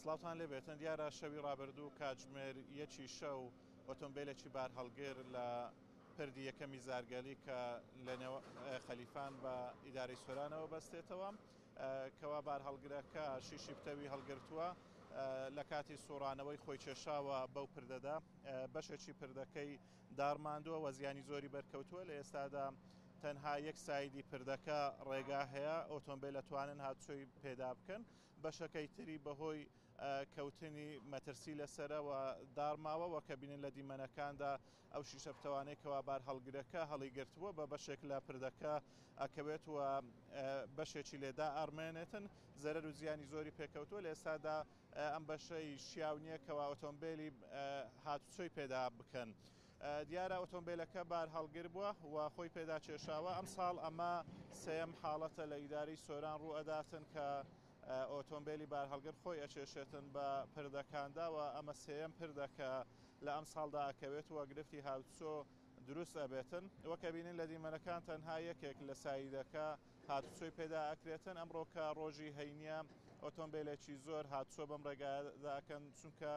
سڵاوتان لێبێتن دیارە شەوی ڕابردوو کاتژمێر یەکی شەو ئۆتۆمبیلێکی بارهەڵگر لە پردی یەکەمی زارگەلی کە لە نێو خەلیفان بە ئیدارەی سۆرانەوە بەستێتەوە کەوا بارهەڵگرەکە شیشی پتەوی هەڵگرتووە لە کاتی سوڕانەوەی خۆی کێشاوە بەو پردەدا بەشێکی پردەکەی داڕماندووە و زیانی زۆری بەرکەوتووە لە ئێستادا تەنها یەک سایدی پردەکە ڕێگا هەیە ئۆتۆمبیل ئەتوانن هاتوچۆی پێدا بکەن بەشەکەی تری بەهۆی کەوتنی مەترسی لەسەرە و داڕماوە وە کە بینن لە دیمەنەکاندا ئەو شیشە پتەوانەی کەوا بارهەڵگرەکە هەڵیگرتبووە بە بەشێک لە پردەکە ئەکەوێت و بەشێکی لێدا ئەڕمێنێتن زەرەر و زیانی زۆری پێکەوتووە لە ئێستادا ئەم بەشەی شیاو نییە کەوا ئۆتۆمبیلی هاتوچۆی پێدا بکەن. دیارە ئۆتۆمبیلەکە بار هەڵگر بووە و خۆی پێدا کێشاوە ئەم ساڵ ئەمە سێم حاڵەتە لە ئیداری سۆران ڕوو ئەداتن کە ئۆتۆمبیلی بارهەڵگر خۆی ئەکێشێتن بە پردەکاندا و ئەمە سێیەم پردە کە لە ئەمساڵدا ئەکەوێت و گرفتی هاوچۆ دروست ئەبێتن. وەک ئەبینین لە دیمەنەکان تەنها یەکێک لە سایدەکە هاتوچۆی پێدا ئەکرێتن. ئەمڕۆ کە ڕۆژی هەینیە ئۆتۆمبیلێکی زۆر هاتوچۆ بەم ڕێگایەدا ئەکەن چونکە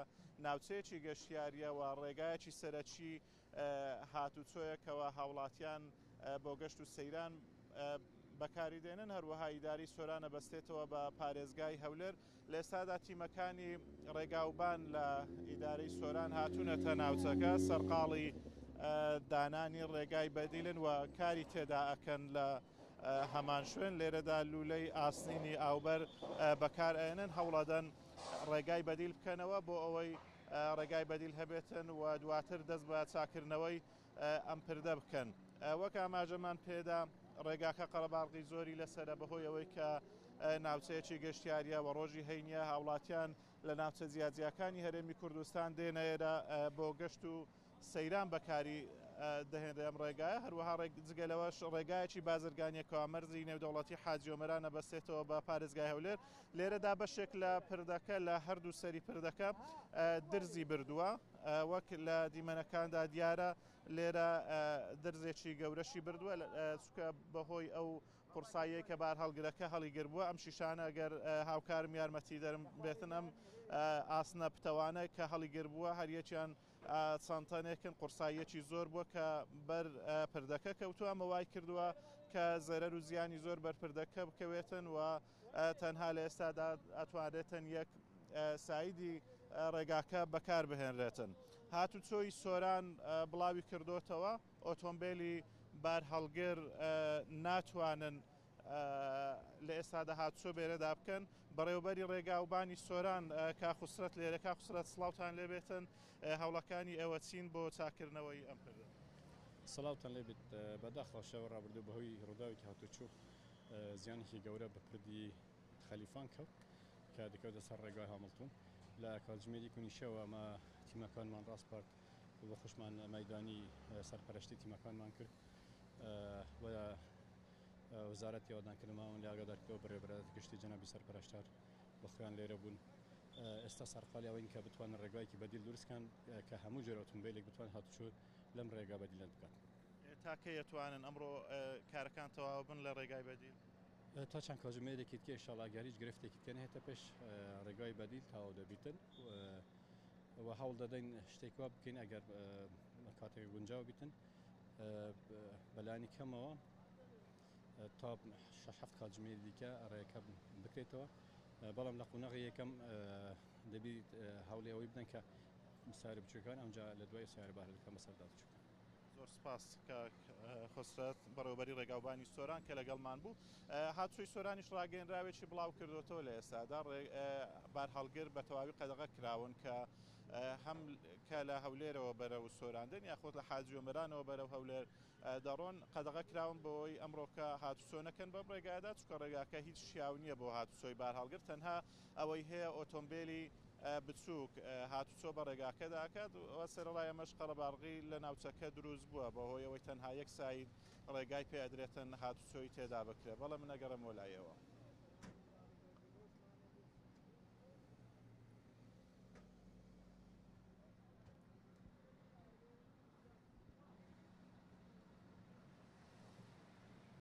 ناوچەیەکی گەشتیاریە و ڕێگایەکی سەرەکی هاتوچۆیە کەوا هاوڵاتیان بۆ گەشت و سەیران بەکاری دێنن. هەروەها ئیداری سۆران ئەبەستێتەوە بە پارێزگای هەولێر. لە ئێستادا تیمەکانی ڕێگاوبان لە ئیدارەی سۆران هاتوونەتە ناوچەکە، سەرقاڵی دانانی ڕێگای بەدیلن و کاری تێدا ئەکەن لە هەمان شوێن. لێرەدا لولەی ئاسنینی ئاوبەر بەکار ئەێنن، هەوڵەدەن ڕێگای بەدیل بکەنەوە بۆ ئەوەی ڕێگای بەدیل هەبێتن و دواتر دەست بە چاکردنەوەی ئەم پردە بکەن. وەک ئاماژەمان پێدا ڕێگاکە قەرەباڵغی زۆری لەسەرە بەهۆی ئەوەی کە ناوچەیەکی گەشتیاریە و ڕۆژی هەینیە هاوڵاتیان لە ناوچە جیاجیاکانی هەرێمی کوردستان دێنە ئێرە بۆ گەشت و سەیران بەکاری دەهێنرێ ئەم ڕێگایە. هەروەها جگە لەوەش ڕێگایەکی بازرگانیە کەوا مەرزی نێودەوڵەتی حاجی ئۆمەران ئەبەستێتەوە بە پارێزگای هەولێر. لێرەدا بەشێک لە پردەکە لە هەردوو سەری پردەکە درزی بردووە وەک لە دیمەنەکاندا دیارە لێرە درزێکی گەورەشی بردووە چونکە بەهۆی ئەو قورساییەی کە بارهەڵگرەکە هەڵیگربووە ئەم شیشانە گەر هاوکارم یارمەتیدەرم بێتن ئەم ئاسنە پتەوانە کە هەڵیگربووە هەریەکیان چەند تەنێکن قورساییەکی زۆر بووە کە بەر پردەکە کەوتووە ئەمە وای کردووە کە زەرەر و زیانی زۆر بەر پردەکە بکەوێتن و تەنها لە ئێستادا ئەتوانرێتن یەک سایدی ڕێگاکە بەکار بهێنرێتن. هاتوچۆی سۆران بڵاوی کردوتەوە ئۆتۆمبیلی بارهەڵگر ناتوانن لە ئێستادا هاتوچۆ بێرەدا بکەن. بەڕێوەبەری ڕێگاوبانی سۆران کا خسرەت لێرە. کا خسرەت سڵاوتان لێبێتن، هەوڵەکانی ئێوە چین بۆ چاکردنەوەی ئەم پردە؟ سڵاوتان لێبێت. بەداخەوە شەوە ڕابردوو بەهۆی ڕووداوێکی هاتوچۆ زیانێکی گەورە بە پردی خەلیفان کەوت کە دەکەوتە سەر ڕێگای هامڵتون. لە کاتژمێری کونیشەوە ئەمە تیمەکانمان ڕاسپارد و بە خۆشمان مەدانی سەرپەرشتی تیمەکانمان کرد و وەزارەتی ئاوەدانکردنەوەمان لێ ئاگادار کردەوە. بەڕێوەبەرایەتی گشتی جەنابی سەرپەرشتار بە خۆیان لێرە بوون. ئێستا سەرقاڵی ئەوەین کە بتوانن ڕێگایەکی بەدیل دروست کەن کە هەموو جۆرە ئۆتۆمبیلێک بتوان هاتوچۆ لەم ڕێگا بەدیلەن بکات. تا کەی ئەتوانن ئەمڕۆ کارەکان تەواو بن لە ڕێگای بەدیل؟ تا چەند کاتژمێرێکی دیکە ئینشاڵڵا ئەگەر هیچ گرفتێکی دیکە نەهێتە پێش ڕێگای بەدیل تەواو دەبیتن و هەوڵ دەدەین شتێک وا بکەین ئەگەر کاتێک گونجاو بیتن بەلانی کەمەوە تا 6 کاتژمێری دیکە ڕێکە بکرێتەوە. بەڵام لە قوناغی یەکەم دەبیت هەوڵی ئەوەی بدەن کە سارە بچووکان ئەمجا لە دوای سارە بارەکە بەسەردا بچوو. زۆر سپاس کاک خسرەت بەڕێوبەری ڕێگاوبانی سۆران کە لەگەڵمان بوو. هاتوچۆی سۆرانیش ڕاگەیەنراوێکی بڵاو کردوێتەوە لە ئێستادا بارهەڵگر بە تەواوی قەدەغە کراون کە هەم کە لە هەولێرەوە بەرەو سۆران دێن یاخود لە حاجی ئۆمەرانەوە بەرەو هەولێر دەڕۆن قەدەغە کراون بۆی ئەمڕۆکە هاتوچۆ نەکەن بەم ڕێگایەدا چونکە ڕێگاکە هیچ شیاو نییە بۆ هاتوچۆی بارهەڵگر تەنها ئەوەی هەیە ئۆتۆمبیلی بچووک هاتوچۆ بە ڕێگاکەدا ئەکات و سەرەڕای ئەمەش قەرەباڵغی لە ناوچەکە دروست بووە بەهۆی ئەوەی تەنها یەک ساید ڕێگای پێ ئەدرێتن هاتوچۆی تێدا بکرێت. بەڵێ من ئەگەڕێمەوە لای ئێوە.